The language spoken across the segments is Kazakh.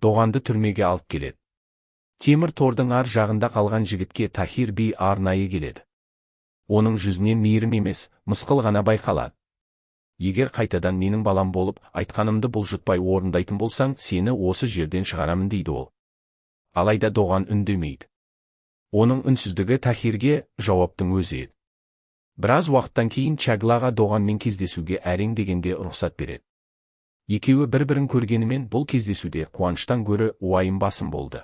Доғанды түрмеге алып келеді. Темір тордың ар жағында қалған жігітке Тахир би арнайы келеді. Оның жүзінен мейірім емес, мысқыл ғана байқалады. Егер қайтадан менің балам болып, айтқанымды бұлжытпай орындайтын болсаң, сені осы жерден шығарамын дейді ол. Алайда Доған үндемейді. Оның үнсіздігі Тахирге жауаптың өзі еді. Біраз уақыттан кейін Чаглаға Доғанмен кездесуге әрең дегенде рұқсат береді. Екеуі бір-бірін көргенімен бұл кездесуде қуаныштан гөрі уайым басым болды.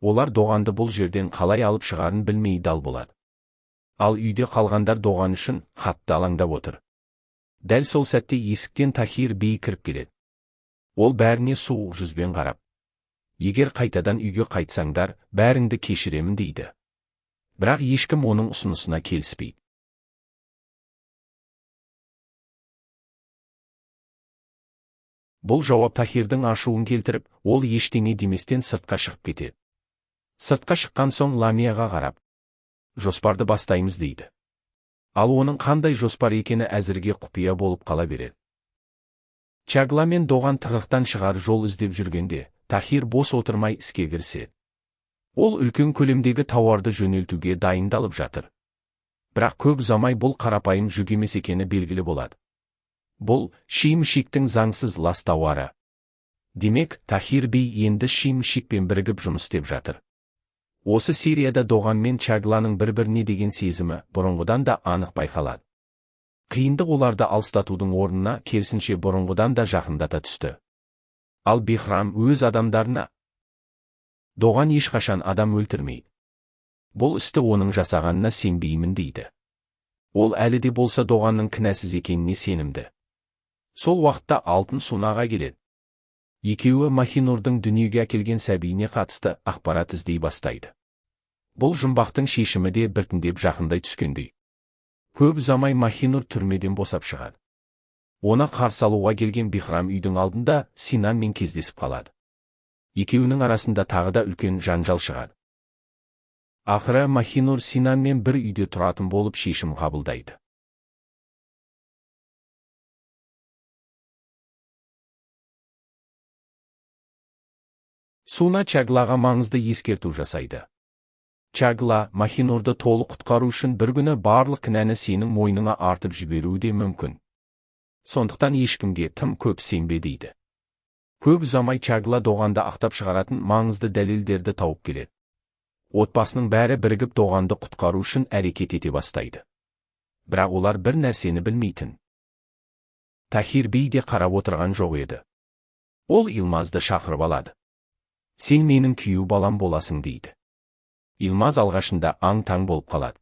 Олар Доғанды бұл жерден қалай алып шығарын білмей дал болады. Ал үйде қалғандар Доған үшін қатты алаңдап отыр. Дәл сол сәтте есіктен Тахир бей кіріп келеді. Ол бәріне суық жүзбен қарап, егер қайтадан үйге қайтсаңдар, бәріңді кешіремін дейді. Бірақ ешкім оның ұсынысына келіспейді. Бұл жауап Тахирдің ашуын келтіріп, ол ештеңе деместен сыртқа шығып кетеді. Сыртқа шыққан соң Ламияға қарап, жоспарды бастаймыз дейді. Ал оның қандай жоспар екені әзірге құпия болып қала береді. Чагла мен Доған тығырықтан шығар жол іздеп жүргенде, Тахир бос отырмай іске кіріседі. Ол үлкен көлемдегі тауарды жөнелтуге дайындалып жатыр. Бірақ көп ұзамай бұл қарапайым жүк емес екені белгілі болады. Бұл Шимшиктің заңсыз лас тауары. Демек, Тахир бей енді Шимшикпен бірігіп жұмыс істеп жатыр. Осы серияда Доған мен Чагланың бір-біріне деген сезімі бұрынғыдан да анық байқалады. Қиындық оларды алыстатудың орнына керісінше бұрынғыдан да жақындата түсті. Ал Бихрам өз адамдарына Доған ешқашан адам өлтірмейді. Бұл істі оның жасағанына сенбеймін дейді. Ол әлі де болса Доғанның кінәсіз екеніне сенімді. Сол уақытта Алтын Сунаға келеді. Екеуі Махинурдың дүниеге әкелген сәбиіне қатысты ақпарат іздей бастайды. Бұл жұмбақтың шешімі де біртіндеп жақындай түскендей. Көп ұзамай Махинур түрмеден босап шығады. Оны қарсы алуға келген Бихрам үйдің алдында Синанмен кездесіп қалады. Екеуінің арасында тағы да үлкен жанжал шығады. Ақыры Махинур Синанмен бір үйде тұратын болып шешім қабылдайды. Суна Чаглаға маңызды ескерту жасайды. Чагла, Махинурды толық құтқару үшін бір күні барлық кінәні сенің мойныңа артып жіберуі де мүмкін. Сондықтан ешкімге тым көп сенбе дейді. Көп ұзамай Чагла Доғанды ақтап шығаратын маңызды дәлелдерді тауып келеді. Отбасының бәрі бірігіп Доғанды құтқару үшін әрекет ете бастайды. Бірақ олар бір нәрсені білмейтін. Тахир бей де қарап отырған жоқ еді. Ол Илмазды шақырып алады. Сен менің күйеу балам боласың дейді. Илмаз алғашында аң-таң болып қалады.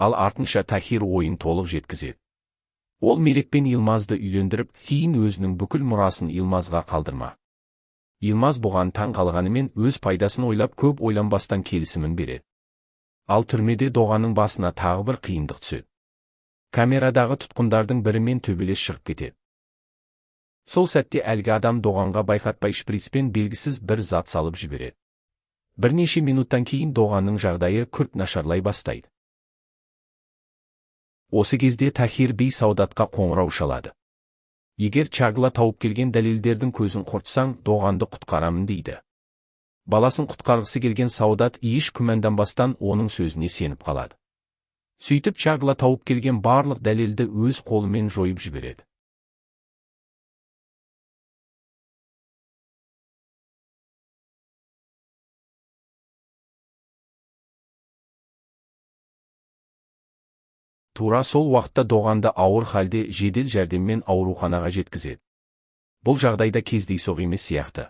Ал артынша Тахир ойын толық жеткізеді. Ол Мелекпен Илмазды үйлендіріп, кейін өзінің бүкіл мұрасын Илмазға қалдырма. Илмаз бұған таң қалғанымен өз пайдасын ойлап көп ойланбастан келісімін береді. Ал түрмеде Доғанның басына тағы бір қиындық түседі. Камерадағы тұтқындардың бірімен төбелес шығып кетеді. Сол сәтте әлгі адам Доғанға байқатпай шприцпен белгісіз бір зат салып жібереді. Бірнеше минуттан кейін Доғанның жағдайы күрт нашарлай бастайды. Осы кезде Тахир бей Саудатқа қоңырау шалады. Егер Чагла тауып келген дәлелдердің көзін құртсаң, Доғанды құтқарамын дейді. Баласын құтқарғысы келген Саудат еш күмәнданбастан оның сөзіне сеніп қалады. Сөйтіп Чагла тауып келген барлық дәлелді өз қолымен жойып жібереді. Тура сол уақытта Доғанды ауыр халде жедел жәрдеммен ауруханаға жеткізеді. Бұл жағдайда кездейсоқ емес сияқты.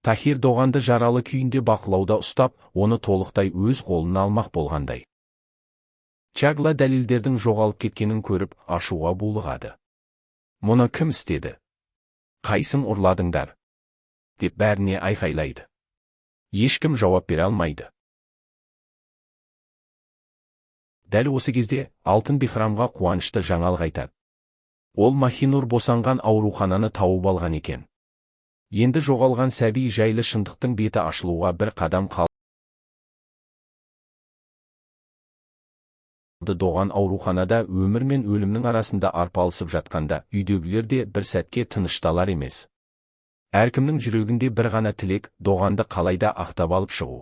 Тахир Доғанды жаралы күйінде бақылауда ұстап, оны толықтай өз қолына алмақ болғандай. Чагла дәлелдердің жоғалып кеткенін көріп, ашуға булығады. Мұны кім істеді? Қайсын ұрладыңдар? Деп бәріне айқайлайды. Ешкім жауап бере алмайды. Дәл осы кезде Алтын Бихрамға қуанышты жаңалық айтады. Ол Махинур босанған аурухананы тауып алған екен. Енді жоғалған сәби жайлы шындықтың беті ашылуға бір қадам қалды. Доған ауруханада өмір мен өлімнің арасында арпалысып жатқанда үйдегілер де бір сәтке тынышталар емес. Әркімнің жүрегінде бір ғана тілек, Доғанды қалайда ақтап алып шығу.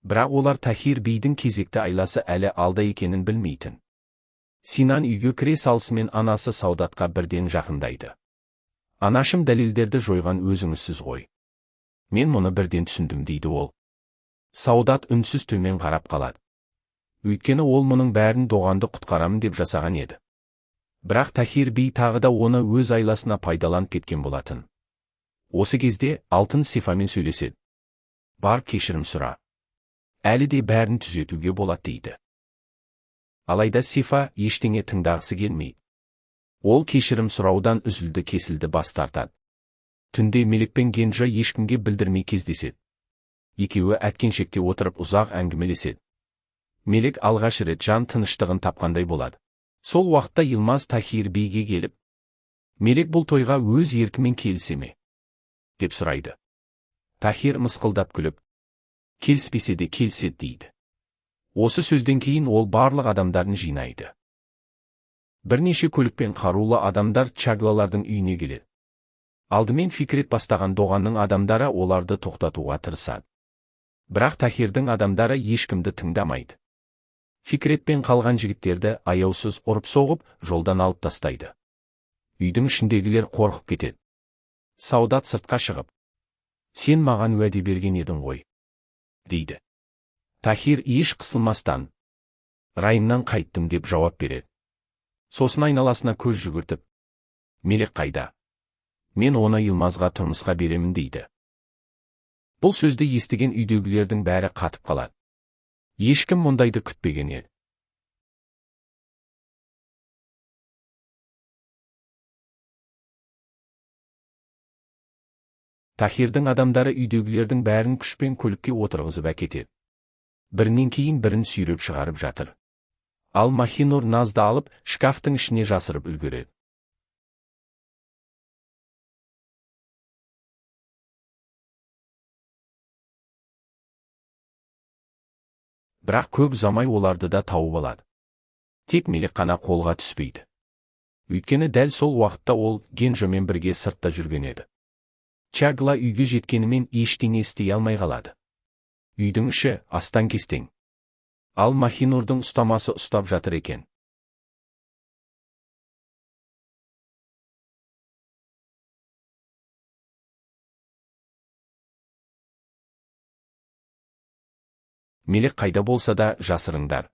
Бірақ олар Тахир бейдің кезекті айласы әлі алда екенін білмейтін. Синан үйге кіре салысымен анасы Саудатқа бірден жақындайды. Анашым, дәлелдерді жойған өзіңізсіз ғой. Мен мұны бірден түсіндім, дейді ол. Саудат үнсіз төмен қарап қалады. Өйткені ол мұның бәрін Доғанды құтқарамын деп жасаған еді. Бірақ Тахир бей тағы да оны өз айласына пайдаланып кеткен болатын. Осы кезде Алтын Сефамен сөйлеседі. Бар, кешірім сұра. Әлі де бәрін түзетуге болады, дейді. Алайда Сефа ештеңе тыңдағысы келмейді. Ол кешірім сұраудан үзілді кесілді бас тартады. Түнде Мелек пен Генжа ешкімге білдірмей кездеседі. Екеуі әткеншекте отырып ұзақ әңгімелеседі. Мелек алғаш рет жан тыныштығын тапқандай болады. Сол уақытта Йылмаз Тахир бейге келіп, Мелек бұл тойға өз еркімен келісе ме? Деп сұрайды. Тахир мысқылдап күліп, келіспесе де келіседі, дейді. Осы сөзден кейін ол барлық адамдарын жинайды. Бірнеше көлікпен қарулы адамдар Чаглалардың үйіне келеді. Алдымен Фикрет бастаған Доғанның адамдары оларды тоқтатуға тырысады. Бірақ Тахирдің адамдары ешкімді тыңдамайды. Фикретпен қалған жігіттерді аяусыз ұрып-соғып, жолдан алып тастайды. Үйдің ішіндегілер қорқып кетеді. Саудат сыртқа шығып, сен маған уәде берген едің ғой, дейді. Тахир еш қысылмастан, райымнан қайттым деп жауап береді. Сосын айналасына көз жүгіртіп, Мелек қайда? Мен оны Йылмазға тұрмысқа беремін, дейді. Бұл сөзді естіген үйдегілердің бәрі қатып қалады. Ешкім мұндайды күтпеген еді. Тахирдің адамдары үйдегілердің бәрін күшпен көлікке отырғызып әкетеді. Бірінен кейін бірін сүйреп шығарып жатыр. Ал Махинур Назды алып, шкафтың ішіне жасырып үлгереді. Бірақ көп ұзамай оларды да тауып алады. Тек Мелек қана қолға түспейді. Өйткені дәл сол уақытта ол Генжомен бірге сыртта жүрген еді. Чагла үйге жеткенімен ештеңе істей алмай қалады. Үйдің іші астан-кестең. Ал Махинурдың ұстамасы ұстап жатыр екен. Мелек қайда болса да жасырыңдар.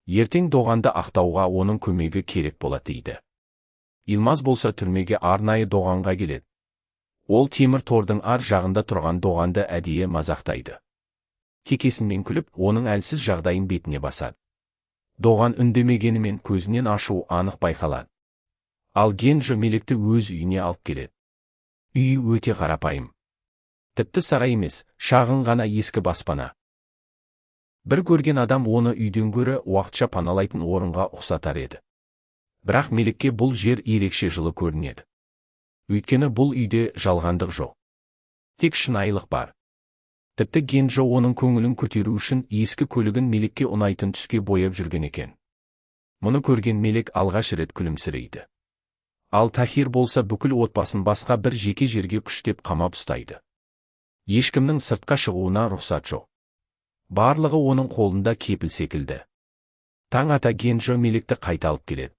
Ертең Доғанды ақтауға оның көмегі керек болады, дейді. Йылмаз болса түрмеге арнайы Доғанға келеді. Ол темір тордың ар жағында тұрған Доғанды әдейі мазақтайды. Кекесінмен күліп, оның әлсіз жағдайын бетіне басады. Доған үндемегенімен көзінен ашу анық байқалады. Ал Генжо Мелекті өз үйіне алып келеді. Үйі өте қарапайым. Тіпті сарай емес, шағын ғана ескі баспана. Бір көрген адам оны үйден гөрі уақытша паналайтын орынға ұқсатар еді. Бірақ Мелекке бұл жер ерекше жылы көрінеді. Өйткені бұл үйде жалғандық жоқ. Тек шынайылық бар. Тіпті Генжо оның көңілін көтеру үшін ескі көлігін Мелекке ұнайтын түске бояп жүрген екен. Мұны көрген Мелек алғаш рет күлімсірейді. Ал Тахир болса бүкіл отбасын басқа бір жеке жерге күштеп қамап ұстайды. Ешкімнің сыртқа шығуына рұқсат жоқ. Барлығы оның қолында кепіл секілді. Таң ата Генжо Мелекті қайта алып келеді.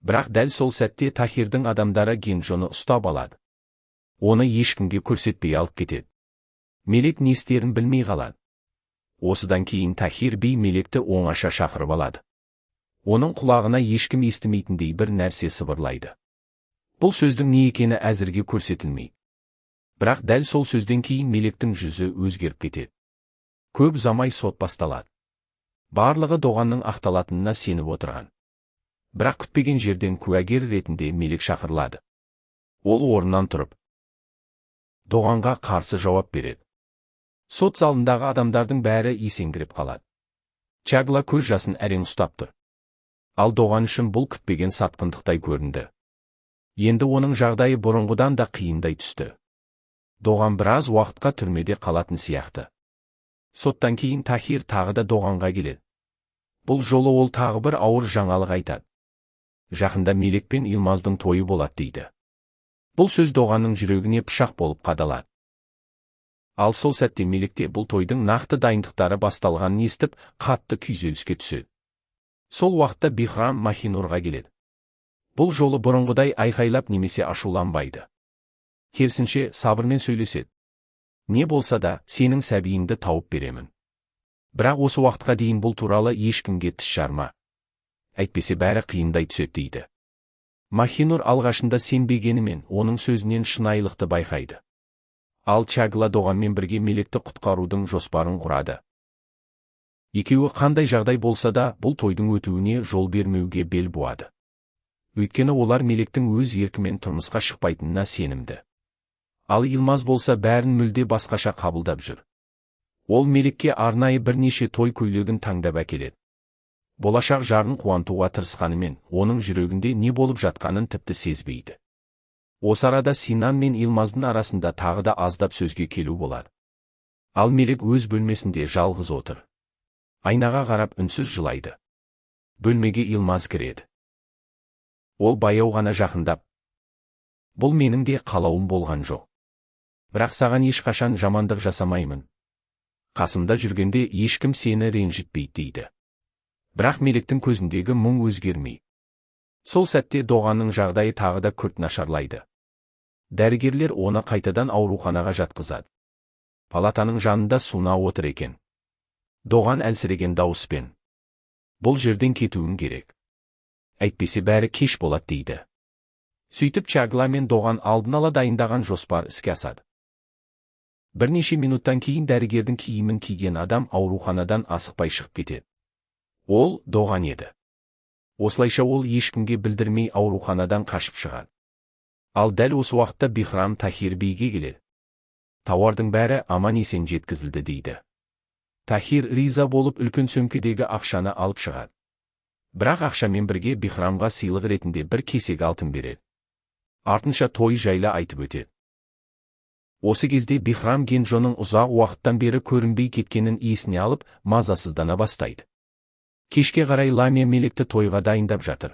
Бірақ дәл сол сәтте Тахирдің адамдары Генжоны ұстап алады. Оны ешкімге көрсетпей алып кетеді. Мелек не істерін білмей қалады. Осыдан кейін Тахир бей Мелекті оңаша шақырып алады. Оның құлағына ешкім естімейтіндей бір нәрсе сыбырлайды. Бұл сөздің не екені әзірге көрсетілмейді. Бірақ дәл сол сөзден кейін Мелектің жүзі өзгеріп кетеді. Көп ұзамай сот басталады. Барлығы Доғанның ақталатынына сеніп отырған. Бірақ күтпеген жерден куәгер ретінде Мелек шақырылады. Ол орнынан тұрып, Доғанға қарсы жауап береді. Сот залындағы адамдардың бәрі есеңгіреп қалады. Чагла көз жасын әрең ұстап тұр. Ал Доған үшін бұл күтпеген сатқындықтай көрінді. Енді оның жағдайы бұрынғыдан да қиындай түсті. Доған біраз уақытқа түрмеде қалатын сияқты. Соттан кейін Тахир тағы да Доғанға келеді. Бұл жолы ол тағы бір ауыр жаңалық айтады. Жақында Мелек пен Йылмаздың тойы болады, дейді. Бұл сөз Доғанның жүрегіне пышақ болып қадалады. Ал сол сәтте Мелекте бұл тойдың нақты дайындықтары басталғанын естіп, қатты күйзеліске түседі. Сол уақытта Бихрам Махинурға келеді. Бұл жолы бұрынғыдай айқайлап немесе ашуланбайды. Керісінше, сабырмен сөйлеседі. Не болса да, сенің сәбиіңді тауып беремін. Бірақ осы уақытқа дейін бұл туралы ешкімге тіс жарма. Әйтпесе бәрі қиындай түседі дейді. Махинур алғашында сенбегенімен оның сөзінен шынайылықты байқайды. Ал Чагла Доғанмен бірге Мелекті құтқарудың жоспарын құрады. Екеуі қандай жағдай болса да, бұл тойдың өтуіне жол бермеуге бел буады. Өйткені олар Мелектің өз еркімен тұрмысқа шықпайтынына сенімді. Ал Илмаз болса бәрін мүлде басқаша қабылдап жүр. Ол Мелекке арнайы бірнеше той көйлегін таңдап әкеледі. Болашақ жарын қуантуға тырысқанымен, оның жүрегінде не болып жатқанын тіпті сезбейді. Осы арада Синан мен Илмаздың арасында тағы да аздап сөзге келу болады. Ал Мелек өз бөлмесінде жалғыз отыр. Айнаға қарап үнсіз жылайды. Бөлмеге Илмаз кіреді. Ол баяу ғана жақындап, бұл менің де қалауым болған жоқ. Бірақ саған ешқашан жамандық жасамаймын. Қасымда жүргенде ешкім сені ренжітпейді дейді. Бірақ Мелектің көзіндегі мұң өзгермей. Сол сәтте Доғанның жағдайы тағы да күрт нашарлайды. Дәрігерлер оны қайтадан ауруханаға жатқызады. Палатаның жанында Суна отыр екен. Доған әлсіреген дауыспен: бұл жерден кетуім керек. Әйтпесе бәрі кеш болады дейді. Сөйтіп Чагла мен Доған алдын ала дайындаған жоспар іске асады. Бірнеше минуттан кейін дәрігердің киімін киген адам ауруханадан асықпай шығып кетеді. Ол Доған еді. Осылайша ол ешкімге білдірмей ауруханадан қашып шығады. Ал дәл осы уақытта Бихрам Тахир бейге келеді. Тауардың бәрі аман-есен жеткізілді дейді. Тахир риза болып үлкен сөмкедегі ақшаны алып шығады. Бірақ ақшамен бірге Бихрамға сыйлық ретінде бір кесек алтын береді. Артынша той жайлы айтып өтеді. Осы кезде Бихрам Генжоның ұзақ уақыттан бері көрінбей кеткенін есіне алып, мазасыздана бастайды. Кешке қарай Ламия Мелекті тойға дайындап жатыр.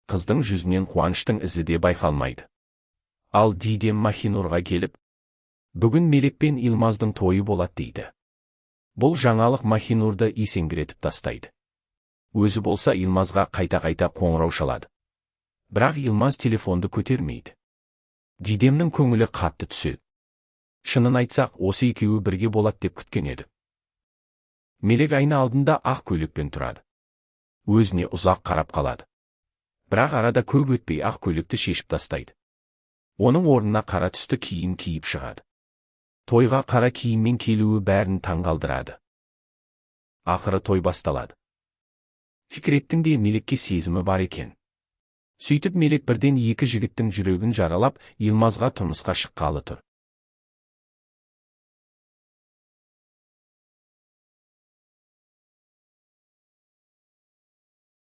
Қыздың жүзінен қуаныштың ізі де байқалмайды. Ал Дидем Махинурға келіп, бүгін Мелек пен Илмаздың тойы болады дейді. Бұл жаңалық Махинурды есеңгіретіп тастайды. Өзі болса Илмазға қайта-қайта қоңырау шалады. Бірақ Илмаз телефонды көтермейді. Дидемнің көңілі қатты түседі. Шынын айтсақ, осы екеуі бірге болады деп күткен еді. Мелек айна алдында ақ көйлекпен тұрады. Өзіне ұзақ қарап қалады. Бірақ арада көп өтпей ақ көйлекті шешіп тастайды. Оның орнына қара түсті киім киіп шығады. Тойға қара киіммен келуі бәрін таңғалдырады. Ақыры той басталады. Фикреттің де Мелекке сезімі бар екен. Сөйтіп Мелек бірден екі жігіттің жүрегін жаралап, Илмазға тұрмысқа шыққалы тұр.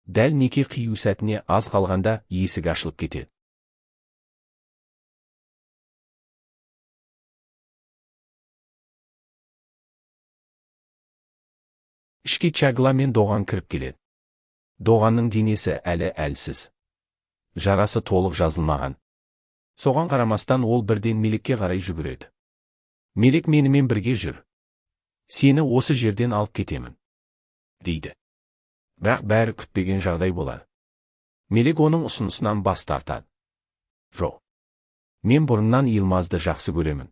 Дәл неке қию сәтіне аз қалғанда есік ашылып кетеді. Ішке Чагла мен Доған кіріп келеді. Доғанның денесі әлі әлсіз. Жарасы толық жазылмаған. Соған қарамастан ол бірден Мелекке қарай жүгіреді. Мелек менімен бірге жүр. Сені осы жерден алып кетемін, дейді. Бірақ бәрі күтпеген жағдай болады. Мелек оның ұсынысынан бас тартады. Жоқ. Мен бұрыннан Илмазды жақсы көремін.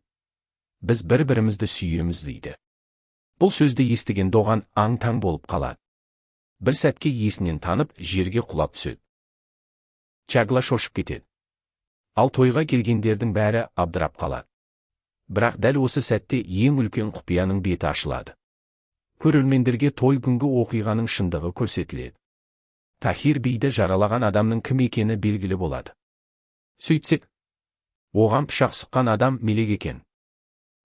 Біз бір-бірімізді сүйеміз дейді. Бұл сөзді естіген Доған аң-таң болып қалады. Бір сәтке есінен танып, жерге құлап түседі. Чагла шошып кетеді. Ал тойға келгендердің бәрі абдырап қалады. Бірақ дәл осы сәтте ең үлкен құпияның беті ашылады. Көрермендерге той күнгі оқиғаның шындығы көрсетіледі. Тахир бейді жаралаған адамның кім екені белгілі болады. Сөйтсек, оған пышақ сұққан адам Мелек екен.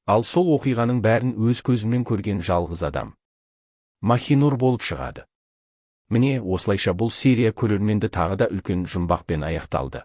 Ал сол оқиғаның бәрін өз көзімен көрген жалғыз адам Махинур болып шығады. Міне, осылайша бұл серия көрерменді тағы да үлкен жұмбақпен аяқталды.